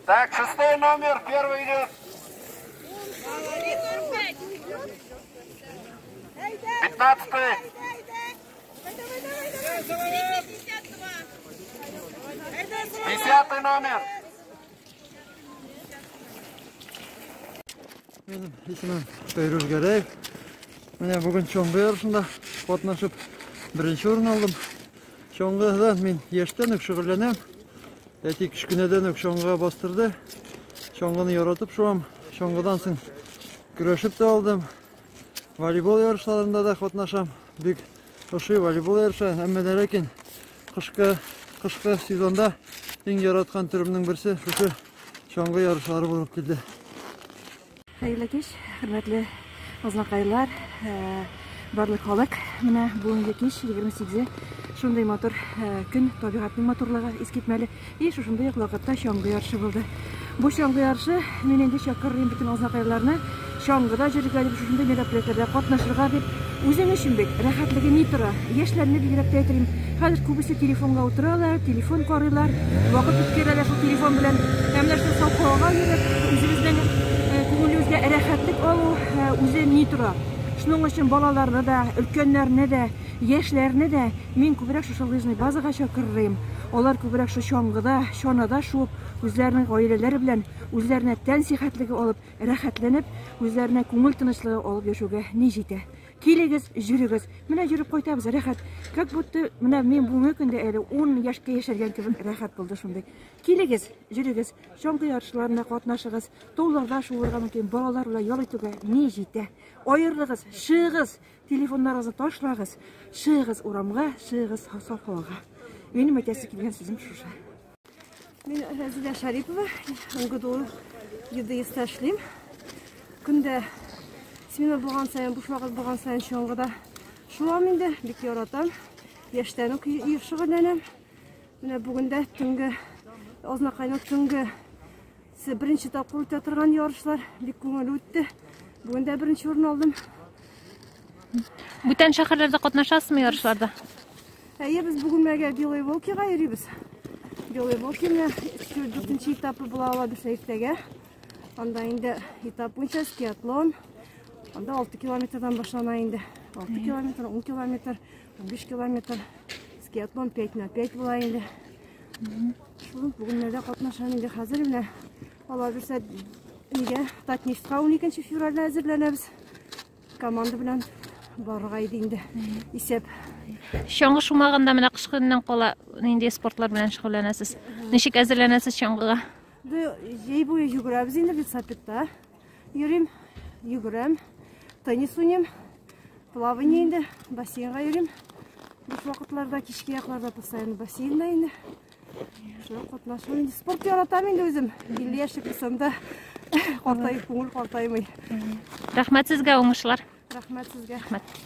Так, шестой номер, первый идет. 15-й. 10-й номер. Минем исемем Фәйрүз Гәрәев. Менә бүген чаңгы ярышында катнашып беренче урын алдым. Чаңгыдан мин яшьтән үк шөгыльләнәм. Әти кечкенәдән үк чаңгыга бастырды. Чаңгыны яратып шуам. Чаңгыдан соң көрәшеп тә алдым. Волейбол ярышларында да катнашам. Бик ошый волейбол ярышы. Әмма дә ләкин кышкы сезонда иң яраткан төремнең берсе шушы чаңгы ярышлары булып килде. Хәерле кич, хөрмәтле азнакайлар, барлык халык. Менә бүгенге кич 28-е шундый матур көн, табигатьнең матурлыгы искитмәле. И шушындый ук вакытта чаңгы ярышы булды. Бу чаңгы ярышы мин инде чакырыйм бөтен азнакайларны чаңгыда йөрергә дип, шушындый мероприятиеләрдә катнашырга дип. Үзең өчен бик рәхәтлеге ни тора. Яшьләрне бигрәк тә әйтер идем. Хәзер күбесе телефонга утыралар, телефон карыйлар, вакыт үткәрәләр шул телефон белән. Ә менә шул саф һавага йөреп, үзебезнең күңелебезгә рәхәтлек алу үзе ни тора. Шуның өчен балаларны да, өлкәннәрне дә, яшьләрне дә мин күбрәк шушы лыжный базага чакырырым. Алар күбрәк шул чаңгыда, чанада шуып, үзләренең гаиләләре белән, үзләренә тән сихәтлеге алып, рәхәтләнеп, үзләренә күңел тынычлыгы алып яшәүгә ни җитә. Килегез, йөрегез. Менә йөреп кайтабыз, рәхәт. Как будто менә мин бүгенге көндә әле 10 яшькә яшәргән кебек рәхәт булды шундый. Килегез, йөрегез, чаңгы ярышларына катнашыгыз, тауларда шуырга мөмкин, балалар белән ял итүгә ни җитә. Аерылыгыз, чыгыгыз, телефоннарыгызны ташлагыз, чыгыгыз урамга, чыгыгыз саф һавага. Минем әйтәсе килгән сүзем шушы. Мин Рәзилә Шарипова, МГДУ ЕДСта эшлим. Көндә смена булган саен, буш вакыт булган саен чаңгыда шуам инде, бик яратам. Яшьтән үк шөгыльләнәм. Менә бүген дә төнге Азнакайның төнге беренче тапкыр үтә торган ярышлар бик күңелле үтте. Бүген дә беренче урын алдым. Бүтән шәһәрләрдә катнашасызмы ярышларда? Әйе, без бүген мәгә Белые Волкига йөрибез. Белые Волки менә дүртенче этапы була ала бездә иртәгә. Анда инде этап буенча скиатлон. Анда 6 километрдан башлана инде. 6 километр, 10 километр, 15 километр. Скиатлон 5 на 5 була инде. Шул бүгеннәрдә катнашам инде. Хәзер менә ала бирсә нигә Татнефтька 12 февральдә әзерләнәбез. Команда белән барырга иде инде. Исәп. Чаңгы шумаганда менә кышкы көннән кала нинди спортлар белән шөгыльләнәсез? Ничек әзерләнәсез чаңгыга? Җәй буе йөгерәбез инде велосипедта. Йөрим, йөгерәм, теннис уйныйм, плавание инде, бассейнга йөрим. Буш вакытларда, кичке якларда постоянно бассейнда инде. Шулай катнашам инде. Спорт яратам инде үзем. 50 яшьлек булсам да, картаеп, күңел картаймый. Рәхмәт сезгә, уңышлар. Рәхмәт сезгә. Рәхмәт.